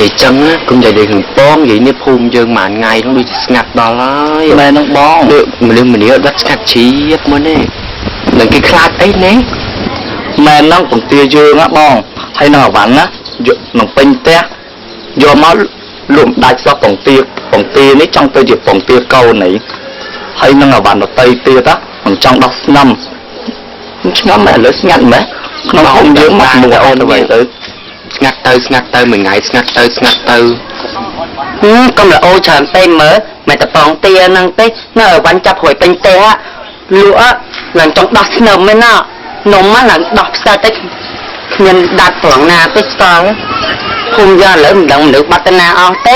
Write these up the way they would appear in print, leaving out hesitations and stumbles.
យាយចឹងណាកុំនិយាយលេងក្នុងពងនិយាយនេះភូមិយើងមួយថ្ងៃហ្នឹងដូចជាស្ងាត់ដល់ហើយ មែនហ្នឹងបង ដូចមនុស្សម្នាអត់បាត់ស្ងាត់ជ្រាបមុនទេនឹងគេខ្លាចអីណែ មែនហ្នឹងពងទាយើងណាបងហើយនឹងអវ៉ាន់ណាយកនឹងពេញផ្ទះយកមកលក់ដាច់សោះពងទាពងទានេះចង់ទៅជាពងទាកូននេះហើយនឹងអវ៉ាន់ដតីទៀតណាមិនចង់ដោះស្នឹមឆ្ងល់មែនឥឡូវស្ងាត់មែនក្នុងភូមិយើងមកមួយអូនទៅទៅ ស្ងាត់ទៅស្ងាត់ទៅមួយថ្ងៃស្ងាត់ទៅស្ងាត់ទៅ កុំល្អច្រើនពេកមើលមិនតប៉ងទាហ្នឹងទេនៅអីវ៉ាន់ចាប់រួយពេញផ្ទះលក់ឡើងចង់ដោះស្នឹមឯណានំឡើងដោះផ្សិតទៅគ្មានដាច់ត្រង់ណាទេសល់ភូមិយើងឥឡូវមិនដឹងមនុស្សបាត់ទៅណាអស់ទេ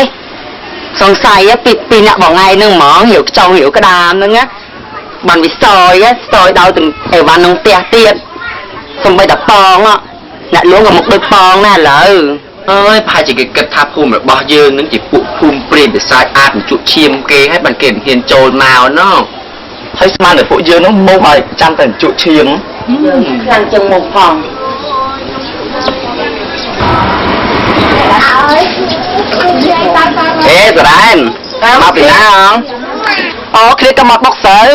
សង្ស័យពីពីអ្នកបងឯងហ្នឹងហ្មងរាវខ្ចង់រាវក្តាមហ្នឹងណាបានវាសយសយដល់ទាំងអីវ៉ាន់ក្នុងផ្ទះទៀតសំបីតប៉ងអ្នកលួងក៏មកដូចប៉ងដែរឥឡូវ អើយប្រហែលជាគេគិតថាភូមិរបស់យើងនឹងជាពួកភូមិព្រានបិសាចអាចជក់ឈាមគេហើយបានគេមិនហ៊ានចូលមកណោះ ហើយស្មានតែពួកយើងនោះមកឲ្យចាំតែជក់ឈាម ខ្លាំងជាងមកផង អេសរ៉ែនមកពីណាអង អូគ្នាទៅមកបុកស្រូវ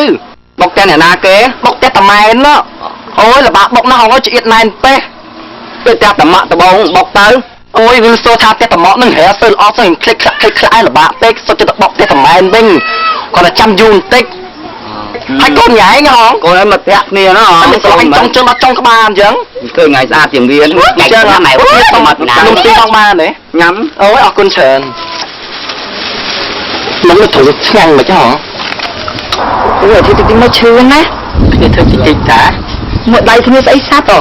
បុកតែអ្នកណាគេបុកតែតម៉ែនណអូយលបាក់បុកណាស់អូយឆ្អៀតណែនពេះទៅតែតម៉ាក់ដបងបុកទៅអូយវាសូថាផ្ទះតម៉ក់នឹងរ៉ែសើល្អសើคลิกคลิกคล้ายលបាក់ពេកសុទ្ធចិត្តបុកផ្ទះតម៉ែនវិញគាត់តែចាំយូរបន្តិចហើយកូនញ៉ែងហង កូនឯងមកតាក់គ្នាណោះ អត់ស្លាញ់ចង់ជើងដល់ចុងក្បាលអញ្ចឹង ឃើញថ្ងៃស្អាតជាងវា ថ្ងៃចឹង ម៉ែមកពីណា ខ្ញុំទីបងបានទេ ញ៉ាំ អូយអរគុណច្រើនមិនទៅត្រូវឆ្ងាញ់មិនហ៎ អូយទីទីមកឈឺណា គ្នាធ្វើតិចតិចតា មួយដៃគ្នាស្អីសាប់ហ៎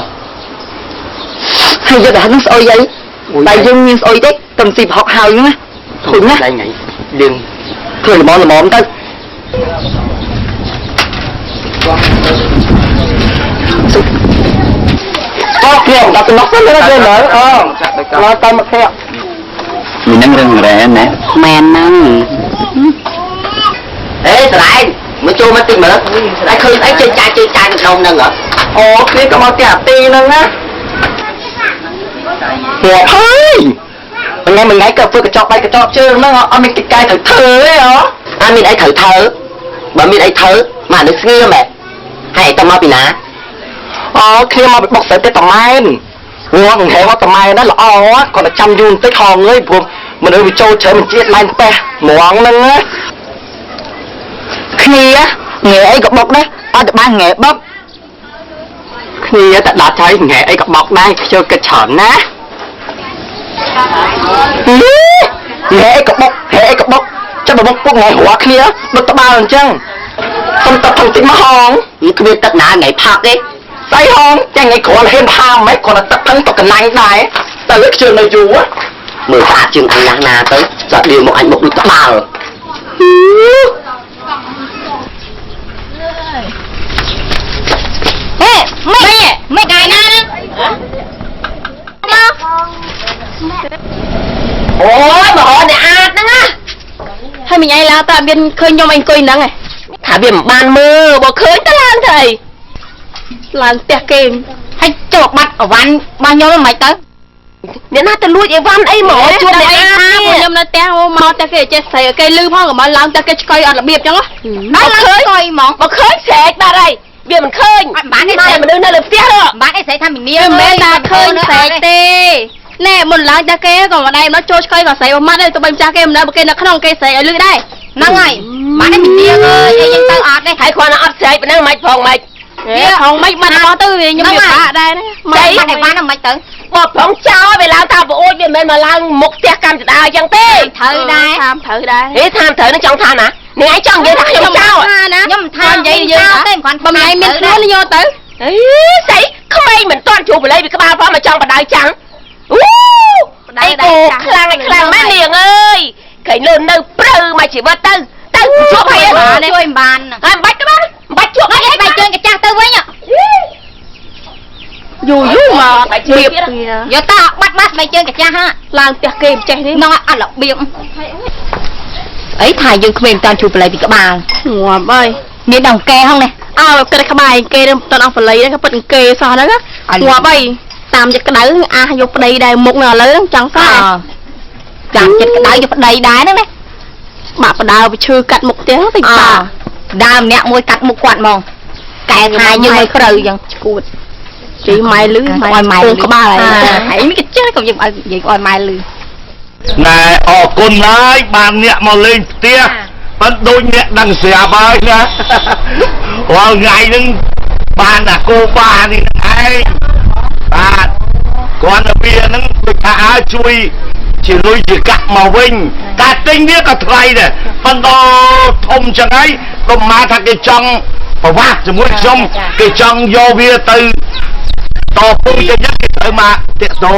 ហើយយកតែហ្នឹងស្អុយអីដៃយើងមានស្អុយទេកំស៊ីប្រហុកហើយហ្នឹងណាធុញណា ដៃថ្ងៃលឿង ធ្វើល្មមល្មមទៅអូគ្នាដល់ទៅនោះទៅទៅលើអូឡើយទៅមកគ្នា មាននឹងរឿងរ៉ែណា មែនហ្នឹង អេស្រែងមកចូលមកតិចមើលតែឃើញអីចេញចាយចេញចាយក្នុងហ្នឹងហ៎ អូគ្នាក៏មកផ្ទះអាទីហ្នឹងណាងាប់ហើយថ្ងៃមួយថ្ងៃក៏ធ្វើកញ្ចក់បាយកញ្ចក់ជើងហ្នឹងអត់មានកិច្ចការត្រូវធ្វើទេហ៎ អត់មានអីត្រូវធ្វើបើមានអីធ្វើមកនឹងស្ងៀមហ៎ហើយទៅមកពីណា អូគ្នាមកពីបុកស្រូវផ្ទះតម៉ែនងាប់ហែវតម៉ែនណាល្អគាត់តែចាំយូរបន្តិចហងអើយព្រោះមនុស្សវាចូលច្រើនមិនជាតិឡែនប៉េះហ្មងហ្នឹងណា គ្នាងែអីក៏បុកដែរអត់ទៅបានងែបុក គ្នាតែដាច់ហើយងែអីក៏បោកដែរខ្ញុំគិតច្រើនណា ងែអីក៏បុកហែអីក៏បុកចាំបើបុកពុកងែរាល់គ្នាដូចត្បាល់អញ្ចឹងសុំទឹកថងតិចមកហង គ្មានទឹកណាថ្ងៃផឹកទេ ស្អីហងចាំថ្ងៃគ្រាន់ហ៊ានហាមមិនគ្រាន់តែទឹកថងទៅកណាញ់ដែរតែលើខ្ជិលនៅយូរ មើលស្អាតជាងអញណាស់ណាទៅស្អាតដៀវមកអញមកដូចត្បាល់ អេមិនមិនថ្ងៃណាហ្នឹងមក អូយមករកអ្នកអាចហ្នឹងណា ហើយមីឯងឡើងតើអត់មានឃើញខ្ញុំអីអង្គុយហ្នឹងឯង ថាវាមិនបានមើលបើឃើញទៅឡើងទៅអី ឡើងផ្ទះគេហើយចូលបាត់អវ៉ាន់របស់ខ្ញុំមិនទៅ អ្នកណាទៅលួចអីវ៉ាន់អីមកជួបអ្នកអាច ថា នេះ ខ្ញុំនៅផ្ទះមកផ្ទះគេចេះស្រីគេលឺផងកុំឲ្យឡើងផ្ទះគេឆ្កុយអត់របៀបចឹងដល់ឡើងឆ្កុយហ្មង បើឃើញស្រែកបាត់ហើយវាមិនឃើញ អត់បានទេ តែមនុស្សនៅលើផ្ទះហ៎ បានអីស្រីថាមីនាមិនមែនថាឃើញស្រែកទេណែមុនឡើងផ្ទះគេក៏ម្ដាយមកចូលឆ្កុយក៏ស្រីមួយម៉ាត់ដែរទៅបីម្ចាស់គេមិនដល់បើគេនៅក្នុងគេស្រីឲ្យលឺដែរហ្នឹងហើយបានឯមីនាអើយយើងទៅអត់ទេ ហើយគ្រាន់តែអត់ស្រែកប៉ុណ្ណឹងមិនផងមិន ផងមិនបាត់របស់ទៅខ្ញុំវាបាក់ដែរណាបាត់អីបានមិនទៅ បើផងចោលវាឡើងថាប្អូនវាមិនមែនមកឡើងមុខផ្ទះកម្មចដាអញ្ចឹងទេ ត្រូវដែរតាមត្រូវដែរ ហេថាត្រូវនឹងចង់ថាណានាងឯងចង់និយាយថាខ្ញុំចោល ណាខ្ញុំមិនថានិយាយយើងទេមិនគាត់បើមិនឯងមានខ្លួនយកទៅ អីស្អីក្មេងមិនទាន់ជួបបល័យពីក្បាលផងមកចង់បដៅចាំងអូអីគូខ្លាំងឯខ្លាំងមែននាងអើយក្រែងលូននៅព្រៅមកជីវិតទៅទៅជួបហើយ ជួយមិនបាន ហើយមិនបាច់ទៅបានមិនបាច់ជួប ហើយបាយជើងកាចាស់ទៅវិញយូរយូរមក ជៀប យកតបាត់បាត់ស្បែកជើងកាចាស់ហ่ะឡើងផ្ទះគេមិនចេះនេះនោះអត់របៀបអីថាយើងក្មេងមិនតាន់ជួបបល័យពីក្បាលងាប់អើយមានដងកែហងនេះអើគិតក្បែរគេនឹងមិនតាន់អស់បល័យហ្នឹងក៏ពិតគេសោះហ្នឹងងាប់អីតាមយកក្តៅអាសយកប្តីដែរមុខនៅឥឡូវហ្នឹងចង់សោះ ចាំចិត្តក្តៅយកប្តីដែរហ្នឹងណាបាក់បដើវាឈឺកាត់មុខផ្ទះទៅបាដើមអ្នកមួយកាត់មុខគាត់ហ្មងកែថាយើងឲ្យព្រៅអញ្ចឹងឈួតជីម៉ែលឺម៉ែម៉ែក្បាលហើយមានកចេះកុំយើងឲ្យនិយាយឲ្យម៉ែលឺណែអរគុណហើយបានអ្នកមកលេងផ្ទះប៉ិនដូចអ្នកដឹងស្រាប់ហើយណារាល់ថ្ងៃហ្នឹងបានអាគោបានេះឯងបាទគាត់ទៅវាហ្នឹងដូចថាឲ្យជួយជាលុយជាកាក់មកវិញការទិញវាក៏ថ្លៃដែរប៉ុន្តែធំចឹងហើយដុំមកថាគេចង់ប្រវាស់ជាមួយខ្ញុំគេចង់យកវាទៅតពូជចឹងគេត្រូវមកតាក់ទង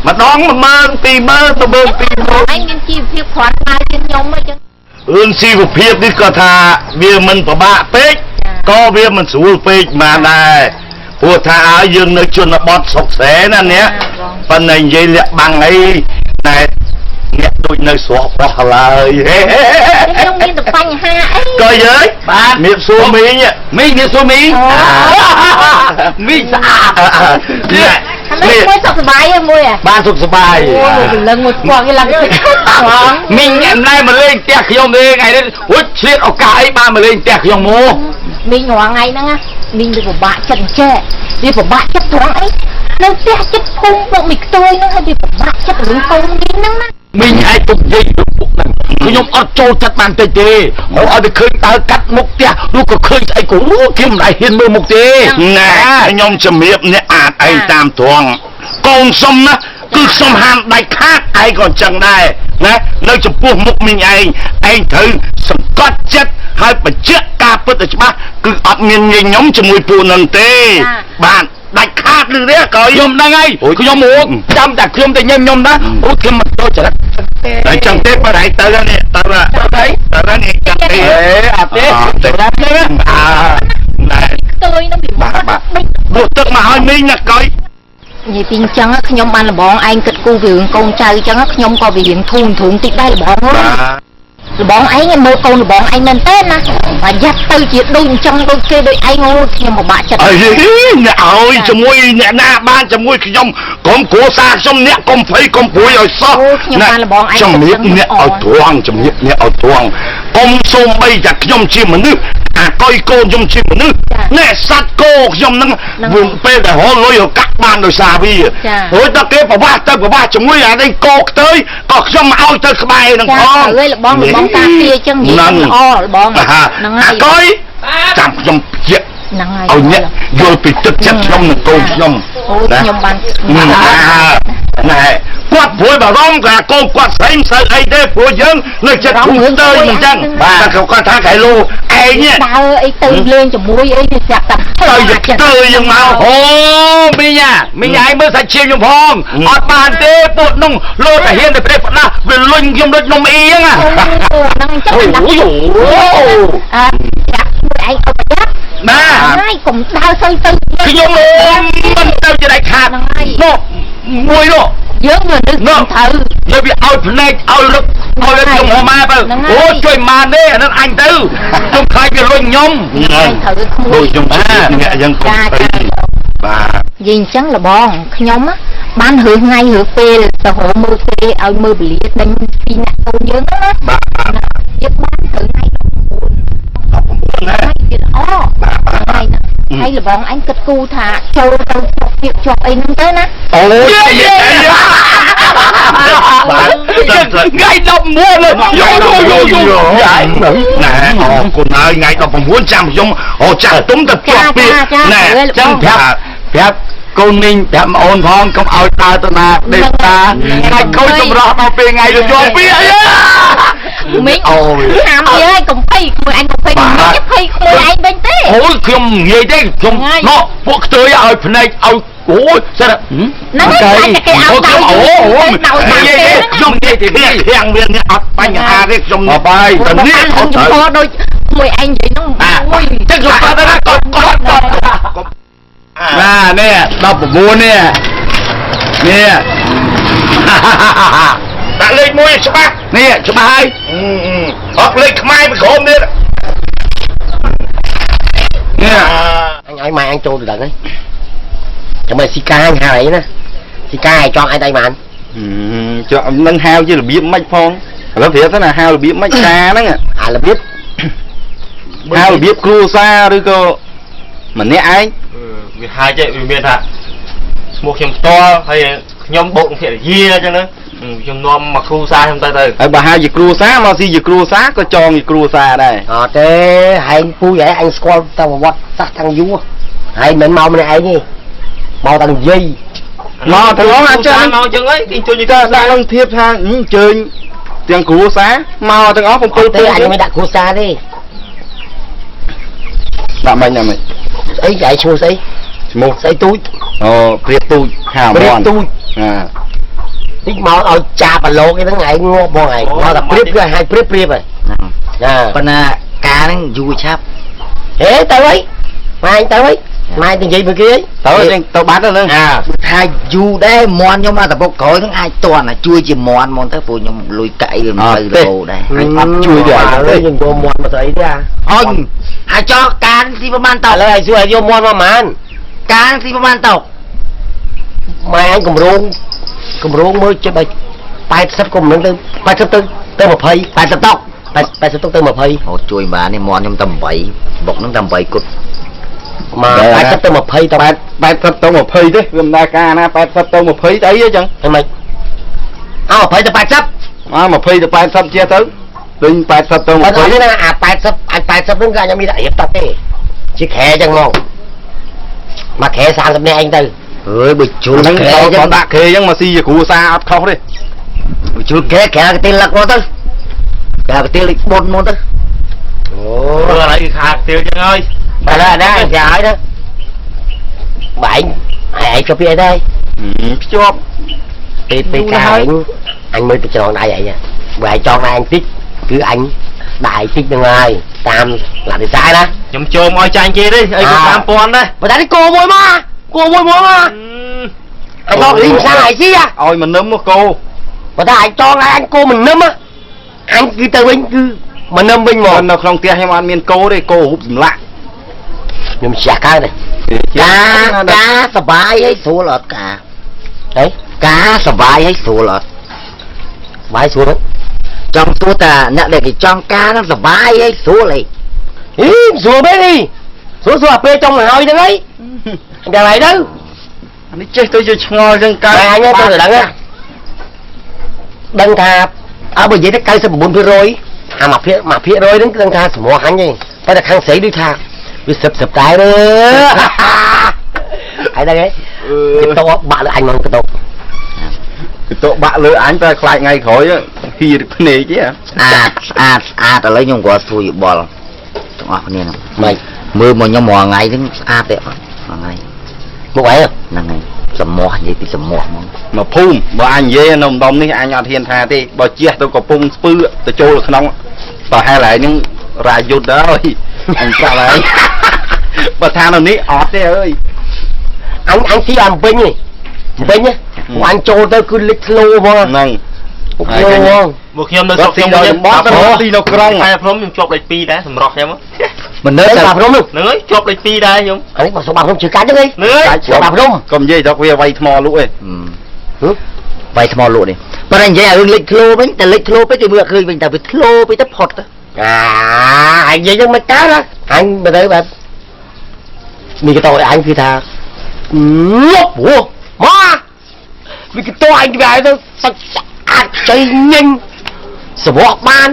ម្ដង10000 20000 22000 ឯងមានជីវភាពគ្រាន់បើជាងខ្ញុំអញ្ចឹងរឿងជីវភាពនេះក៏ថាវាមិនពិបាកពេកក៏វាមិនស្រួលពេកបានដែរព្រោះថាឲ្យយើងនៅជនបទសុកស្រែណាអ្នកប៉ុន្តែនិយាយលាក់បាំងអីណែអ្នកដូចនៅស្រុកបោះឡើយខ្ញុំមានតែបញ្ហាអីក៏យើយបាទមៀបសួរមីងមីងមៀបសួរមីងមីងស្អាតនេះមួយសុខសប្បាយមួយបានសុខសប្បាយអូព្រលឹងមួយស្គាល់គេឡើងមីងអ្នកណែមកលេងផ្ទះខ្ញុំទេថ្ងៃនេះរួចឆ្លៀតឱកាសអីបានមកលេងផ្ទះខ្ញុំមកមីងរាល់ថ្ងៃហ្នឹងមីងវាពិបាកចិត្តចេះវាពិបាកចិត្តត្រង់អីនៅផ្ទះចិត្តភូមិពួកមីខ្ទួយហ្នឹងហើយវាពិបាកចិត្តរឿងកូនមីងហ្នឹងណាមីងឯងទុកនិយាយពួកហ្នឹងខ្ញុំអត់ចូលចិត្តបានតិចទេមកឲ្យតែឃើញដើរកាត់មុខផ្ទះឬក៏ឃើញស្អីក៏ខ្ញុំមិនដែលហ៊ានមើលមុខទេណែខ្ញុំជំរាបអ្នកអាចឯងតាមត្រង់កូនសុំណាគឺខ្ញុំហាមដាច់ខាតឯងក៏អញ្ចឹងដែរណានៅចំពោះមុខមីងឯងឯងត្រូវសង្កត់ចិត្តហើយបញ្ជាក់ការពិតឲ្យច្បាស់គឺអត់មានញញឹមជាមួយពួកនឹងទេបាទដាច់ខាតឬទេក៏ខ្ញុំដឹងហើយខ្ញុំមកចាំតែខ្ញុំតែញឹមខ្ញុំណាអូខ្ញុំមិនចូលចរិតទេតែចឹងទេបើឯងទៅនេះទៅទៅទៅនេះចឹងទេអត់ទេទៅដល់ទេអើណែខ្ទុយនឹងពីបាទបួទឹកមកឲ្យមីងណាកុយនិយាយពីអញ្ចឹងខ្ញុំបានលបងឯងគិតគូររឿងកូនចៅអញ្ចឹងខ្ញុំក៏វារៀងធូរធូរតិចដែរលបងលបងឯងមើលកូនលបងឯងមែនទេណាប្រយ័ត្នទៅជាដូចអញ្ចឹងដូចគេដូចឯងអូខ្ញុំពិបាកចិត្តអីអ្នកឲ្យជាមួយអ្នកណាបានជាមួយខ្ញុំក្រុមគ្រួសារខ្ញុំអ្នកកុំភ័យកុំព្រួយឲ្យសោះខ្ញុំបានលបងឯងជំរាបអ្នកឲ្យត្រង់ជំរាបអ្នកឲ្យត្រង់កុំសូម្បីតែខ្ញុំជាមនុស្សអាកុយកូនខ្ញុំជាមនុស្សណែសត្វគោខ្ញុំនឹងពេលដែលរលុយរកាក់បានដោយសារវារួចដល់គេប្រវាស់ទៅប្រវាស់ជាមួយអានេះគោខ្ទើយក៏ខ្ញុំមកឲ្យទៅក្បែរនឹងផងអើយលបងលបងការពារអញ្ចឹងនិយាយល្អលបងហ្នឹងហើយអាកុយចាំខ្ញុំជាហ្នឹងហើយឲ្យអ្នកយល់ពីទឹកចិត្តខ្ញុំនិងកូនខ្ញុំអូខ្ញុំបានណែគាត់ព្រួយបារម្ភថាកូនគាត់ស្រីមិនសូវអីទេព្រោះយើងនៅចិត្តធូរស្ទើរអញ្ចឹងបាទតែគាត់ថាកែលូឯងនេះដើរអីទៅលេងជាមួយអីវាស្រាប់តែទៅទៅយើងមកអូមីញមីញឯងមើលសាច់ឈាមខ្ញុំផងអត់បានទេពួកនោះលោតែហ៊ានតែប្រេះផ្ដាស់វាលុញខ្ញុំដូចនំអ៊ីហ្នឹងហ្នឹងអញ្ចឹងអូអើចាក់មួយឯងឲ្យប្រយ័ត្នណាហើយកុំដើរសូវទៅខ្ញុំមិនទៅជាដាច់ខាតមកមួយនោះយើងមនុស្សត្រូវនៅវាឲ្យភ្នែកឲ្យរឹកឲ្យខ្ញុំហៅម៉ែទៅអូជួយម៉ានទេអានឹងអញទៅខ្ញុំខ្លាចវាលុញខ្ញុំត្រូវក្មួយដូចខ្ញុំអ្នកយ៉ាងកុំភ័យបាទនិយាយអញ្ចឹងលបងខ្ញុំបានរើសថ្ងៃរើសពេលទៅរកមើលគេឲ្យមើលពលាដេញពីអ្នកកូនយើងណាបាទយើងបានទៅថ្ងៃ19 19ណា វាល្អ បាទ ហើយហើយលបងអញគិតគូថាចូលទៅជាប់ទៀតជាប់អីហ្នឹងទៅណា អូបាទ ថ្ងៃ19លើយោយោយោយោ ណែអរគុណហើយថ្ងៃ19ចាំខ្ញុំអូចាស់ទុំទៅជាប់ទៀតណែ ចឹងប្រាប់កូនមីងប្រាប់ប្អូនផងកុំឲ្យដើរទៅណាដេកតាថ្ងៃខូចសម្រស់ដល់ពេលថ្ងៃទៅជាប់ពីអី មីងអូហាមយើឲ្យកុំភ័យក្មួយអញកុំភ័យមីងភ័យក្មួយឯងវិញទេ អូយខ្ញុំនិយាយទេខ្ញុំមកពួកខ្ទើយឲ្យភ្នែកឲ្យអូយសិន ហ្នឹងហើយគេឲ្យដៅ អូអូ និយាយទេ ខ្ញុំនិយាយទេខាងវានេះអត់បញ្ហាទេខ្ញុំ អបាយ តែនេះអត់ត្រូវដូចក្មួយឯងនិយាយហ្នឹង មួយចឹងខ្ញុំប្រាប់ថាកត់កត់កត់ណានេះ19នេះនេះ ដាក់លេខ1ច្បាស់ នេះច្បាស់ហើយ អត់លេខខ្មែរពីក្រុមទៀត នេះ អញឲ្យម៉ែអញចូលទៅដឹងហើយចាំមើលស៊ីកាអញហើយណាស៊ីកាឲ្យចង់ឲ្យដៃបាន ចុះនឹងហៅជារបៀបមិនផងឥឡូវប្រាប់ទៅណាហៅរបៀបមិនការហ្នឹង អារបៀប ហៅរបៀបគ្រួសារឬក៏ម្នាក់ឯង វាហៅចេះវាមានថាឈ្មោះខ្ញុំផ្ទាល់ហើយខ្ញុំបូកនឹងភរិយាអញ្ចឹងណាខ្ញុំនាំមកគ្រួសារខ្ញុំទៅទៅ ហើយបើហៅជាគ្រួសារមកស៊ីជាគ្រួសារក៏ចងជាគ្រួសារដែរ អត់ទេហែងពូយឯងអញស្គាល់តែប្រវត្តិសាស្ត្រតាំងយូរហើយមិនមកម្នាក់ឯងទេមកតាំងយាយ មកទាំងអស់អាច មកអញ្ចឹងហើយគេជួយ ទៅដាក់នឹងធៀបថាអញ្ជើញទាំងគ្រួសារមកទាំងអស់7 ទេ ពូ អញមិនដាក់គ្រួសារទេ ដាក់មិនដាក់មិន ស្អីឯងឈ្មោះស្អី ឈ្មោះ ស្អីទូច អូព្រាបទូចហា ព្រា មន់ បទូច អា តិចមកឲ្យចាបលោកឯហ្នឹងឯងងាប់ហ្មងឯងមកតែព្រាបគឺឲ្យហៅព្រាបព្រាបហើយណា ប៉ុន្តែការហ្នឹងយូរឆាប់ ហេទៅហើយម៉ែអញទៅហើយម៉ែទៅនិយាយមួយគេហើយ ទៅទៅបាត់ទៅហ្នឹង អា ថាយូរដែរមន់ខ្ញុំអត់តបុកក្រោយហ្នឹងអាចតន់ជួយជាមន់ហ្មងទៅព្រោះខ្ញុំលុយកាក់វាមិនទៅលោដែរ អញអត់ជួយទេអញទេ ខ្ញុំយកមន់មកស្អីទេអា អញហើយចោះការស៊ីប្រហែលតោ ឥឡូវឲ្យសួរឲ្យយកមន់មកប៉ុន្មាន ការស៊ីប្រហែលតោ ម៉ែអញកម្រងកម្រងមើលចិត្តដល់80ក៏មិននឹងទៅ80ទៅទៅ20 80តោ 80ទៅទៅ20 អូជួយបាននេះមន់ខ្ញុំតែ8បុកហ្នឹងតែ8គត់ មក80ទៅ20ទៅ 80ទៅ20ទេវាមិនដែរការណា80ទៅ20ទៅអីចឹង ហ្នឹងម៉េចអោ20ទៅ80 អើ20ទៅ80ជាទៅទិញ80ទៅ បើអត់ទេ 20 ណាអា80អញ80ហ្នឹងគឺអញអត់មានដាក់រៀបតទេជាខែចឹងហ្មងមកខែ30នាក់ឯងទៅ អើយបើជួល ហ្នឹង ក្រែ ដល់ ចឹង ដាក់គេចឹងមកស៊ីជាគ្រួសារអត់ខុសទេ បើជួលក្រែក្រែកទីលឹកមកទៅក្រែកទីលិចបុនមកទៅ អូ ឥឡូវគឺខាតទៀវចឹងហើយ បើដល់ណាគេឲ្យទៅបែងឯងជប់ពីអីដែរ ភ្ជាប់ ពេលពេលកាឯងអញមើលទៅចងដៃឯងបើឯងចងដៃអញតិចគឺអញដៃតិចហ្នឹងហើយតាមលទ្ធិសាស្ត្រណា ខ្ញុំចូលមកឲ្យចាញ់គេទេអីក៏3000ដែរ បើតែនេះគោមួយមកគោមួយមកអញមកលីមសាឯងស៊ី ឲ្យមកនឹមមកគោ បើតែអញចងដៃអញគោមិននឹមអញគឺទៅវិញគឺមិននឹមវិញមក នៅក្នុងផ្ទះខ្ញុំអត់មានគោទេគោរូបសម្លាក់ ខ្ញុំជះកើតទេ ការការសបាយឲ្យស្រួលអត់ការ ហេ ការសបាយឲ្យស្រួលអត់ បាយស្រួល ចង់សួរតាអ្នកដែលគេចង់ការហ្នឹងសបាយឲ្យស្រួលអី អីស្រួលមែនអីស្រួលស្រួលអាពេលចង់ហើយហ្នឹងអីដល់ហើយទៅ អានេះចេះទៅជាឆ្ងល់ចឹងកើត តែអញទៅដឹងដឹងថាអើបើនិយាយទៅ99%អាមួយភាគមួយភាគរយហ្នឹងដឹងថាសម្រស់អញទេតែតែខាងស្រីដូចថាវាសឹបសឹបដែរទេហើយដឹងទេគេតបាក់លើអញហ្មងគេត គេតបាក់លើអញតែខ្លាចថ្ងៃក្រោយហៀរភ្នែកទេ ស្អាតស្អាតស្អាតឥឡូវខ្ញុំគាត់សួរយោបល់ទាំងអស់គ្នាហ្នឹង ម៉េច មើលមកខ្ញុំរាល់ថ្ងៃហ្នឹងស្អាតទេអត់រាល់ថ្ងៃ មកអី ហ្នឹងហើយសម្ោះនិយាយពីសម្ោះហ្មង មកភូមិបើអញនិយាយនៅម្ដុំនេះអញអត់ហ៊ានថាទេបើជះទៅកំពង់ស្ពឺទៅចូលក្នុងប្រហែលឯងហ្នឹងរាយុទ្ធហើយអញប្រាប់ហើយបើថានៅនេះអត់ទេអើយ អញអញស៊ីអត់វិញទេវិញអញចូលទៅគឺលិចធ្លោហ្មង ហ្នឹង ធ្លោហ្មង មកខ្ញុំនៅស្រុកខ្ញុំ ដល់តំបន់ទៅស៊ីនៅក្រុង តែភ្នំខ្ញុំជាប់លេខ2ដែរសម្រស់ខ្ញុំ មិននៅ ទៅ តែ បាភ្នំនោះ ហ្នឹងហើយជាប់លេខ2ដែរខ្ញុំ អានេះបើសុខបាភ្នំជឿកាច់ហ្នឹងអី ហ្នឹងហើយ សុខបាភ្នំ កុំនិយាយដល់វាវាយថ្មលក់ឯង បាយថ្មលក់នេះប៉ុន្តែនិយាយឲ្យរឿងលេចធ្លោវិញតែលេចធ្លោពេកគេមើលអត់ឃើញវិញតែវាធ្លោពេកទៅផុតទៅ អាអញនិយាយហ្នឹងមិនកើតអញបើទៅបែបមីកតោអញគឺថាលុបហ៎មកមីកតោអញវាទៅសាច់ស្អាតចៃញញសវៈបាន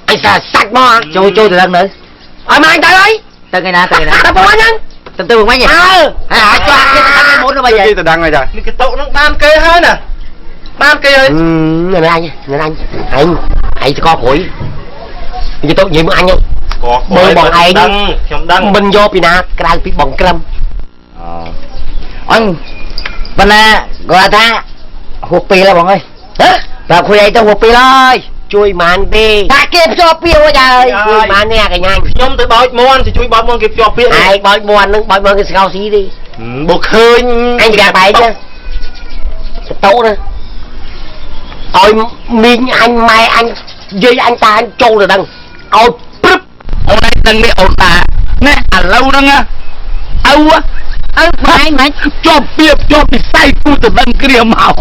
អញសាសាច់មក ចូលចូលទៅដឹងនៅ ឲ្យមកអញទៅហើយ ទៅថ្ងៃណាទៅថ្ងៃណា ទៅបងហ្នឹង ទៅទៅវិញ អើ ហើយអាចចោះគេទៅថ្ងៃមុនទៅវិញ គេទៅដឹងហើយតា នេះកតុហ្នឹងបានគេហើយណាបានគេហើយ ណែអញណែអញអញឯងស្កព្រួយមីកតោនិយាយមកអញហ្នឹង មើលបងឯងដឹងខ្ញុំដឹង មិនយកពីណាក្រៅពីបងក្រឹម អញប៉ុន្តែគាត់ថាហួសពេលហើយបងអើយ ហ៎ ប្រាប់គ្រួឯងទៅហួសពេលហើយ ជួយម៉ានទេ ថាគេភ្ជាប់ពាក្យរួចហើយ ជួយម៉ាននេះអាកញ្ញា ខ្ញុំទៅបោចមន់ទៅជួយបោចមន់គេភ្ជាប់ពាក្យ ឯងបោចមន់ហ្នឹងបោចមន់គេស្ងោស៊ីទេ បើឃើញ អញប្រាប់ឯងទៅតោណាឲ្យមីងអញម៉ែអញយាយអញតាអញចូលទៅដឹងឲ្យព្រឹប អូនឯងដឹងនេះអូនតាណែឥឡូវហ្នឹងឪឪ ម៉ែមិន ជាប់ពីបជាប់ពិស័យគូទៅដឹងគ្រាមក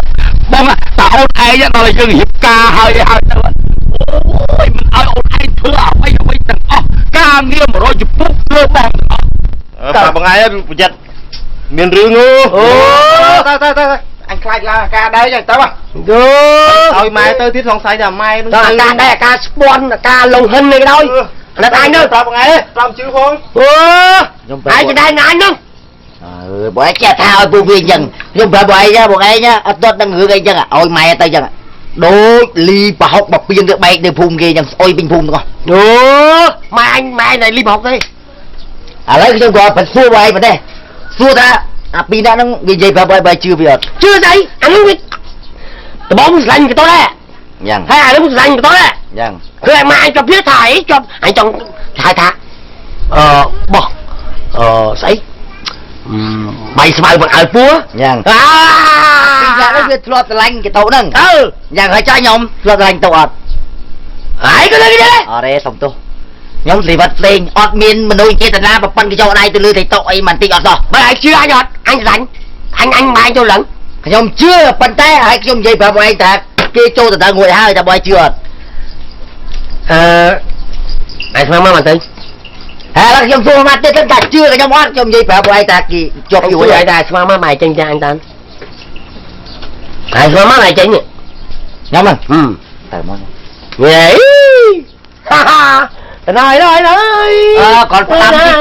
បងតាអូនឯងដល់ឲ្យយើងរៀបការហើយហើយទៅអូយមិនឲ្យអូនឯងធ្វើអ្វីអ្វីទាំងអស់ការងារ100ចំពុកលើបងទាំងអស់ ប្រាប់បងឯងប្រយ័ត្នមានរឿងអូ ទៅទៅទៅអញខ្លាចឡើងអាការដែរទៅបាទ យោ ឲ្យម៉ែទៅទៀតសង្ស័យថាម៉ែនឹង តើអាការដែរអាការស្ពាន់អាការលងហិននេះក៏ដោយអាណិតអញទៅ ប្រាប់បងឯងប្រាប់ជឿផង អូ ខ្ញុំ ឯងจะដែរណាអញនោះ អឺបងឯងចេះថាឲ្យពួកវាអញ្ចឹងខ្ញុំប្រាប់បងឯងបងឯងអត់ទាត់ដឹងរឿងអីអញ្ចឹងឲ្យម៉ែទៅអញ្ចឹងដូចលីប្រហុកបពៀងទៅបែកនៅភូមិគេអញ្ចឹងស្អុយពេញភូមិទាំងអស់ អូម៉ែអញម៉ែណៃលីប្រហុកទេ ឥឡូវខ្ញុំក៏បិទសួរបងឯងប៉ុណ្ណេះសួរថាអាពីរនាក់ហ្នឹងវានិយាយប្រាប់បងឯងបើជឿវាអត់ ជឿស្អីអានោះវាដបងស្រឡាញ់កតដែរ យ៉ាង ហើយអានោះស្រឡាញ់កតដែរ យ៉ាង គឺឲ្យម៉ែអញជាប់ទៀតថាអីជាប់អញចង់ហៅថាអឺបោះអឺស្អីបាយស្មៅបង្អើលពួរ យ៉ាង អា ពីរនាក់ហ្នឹងវាធ្លាប់ស្រឡាញ់កតោហ្នឹង អឺ យ៉ាងហើយចាស់ខ្ញុំធ្លាប់ស្រឡាញ់តោអត់ ហើយក៏លើកដែរ អត់ទេសុំទោសខ្ញុំលីវត្តលេងអត់មានមនុស្សចេតនាប្រពន្ធកញ្ចក់ដៃទៅលើតែតោអីមិនតិចអត់សោះ បើឯងជឿអញអត់អញស្រឡាញ់អញអញម៉ែចូលឡើង ខ្ញុំជឿប៉ុន្តែឲ្យខ្ញុំនិយាយប្រាប់បងឯងថាគេចូលទៅដល់ងួយហើយតែបងឯងជឿអត់ អឺឯងស្មានមកមិនទៅ ហើយឥឡូវខ្ញុំសួរមកទៀតថាជឿខ្ញុំអត់ខ្ញុំនិយាយប្រាប់បងឯងថាគេជាប់យូរ យ ហើយ ឯងដែរស្មានមកម៉ែចេញចាអញតានឯងស្មានមកម៉ែចេញ ខ្ញុំហ្នឹងទៅមក វេហាហាណៃណៃណៃ អឺគាត់ផ្ដាំតិច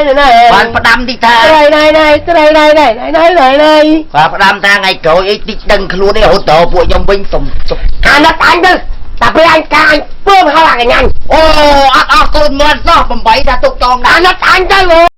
គាត់ផ្ដាំតិចថា ណៃណៃណៃណៃណៃណៃណៃណៃណៃ គាត់ផ្ដាំថាថ្ងៃក្រោយអីតិចដឹងខ្លួននេះរហូតដល់ពួកខ្ញុំវិញសុំសុំ អាណិតអញទៅតែពេលអញការអញពើមហើយអាកញ្ញាញ អូអត់អស់កូនមាត់សោះ8ថាទុកតង អា ដែរ ណិតអញទៅ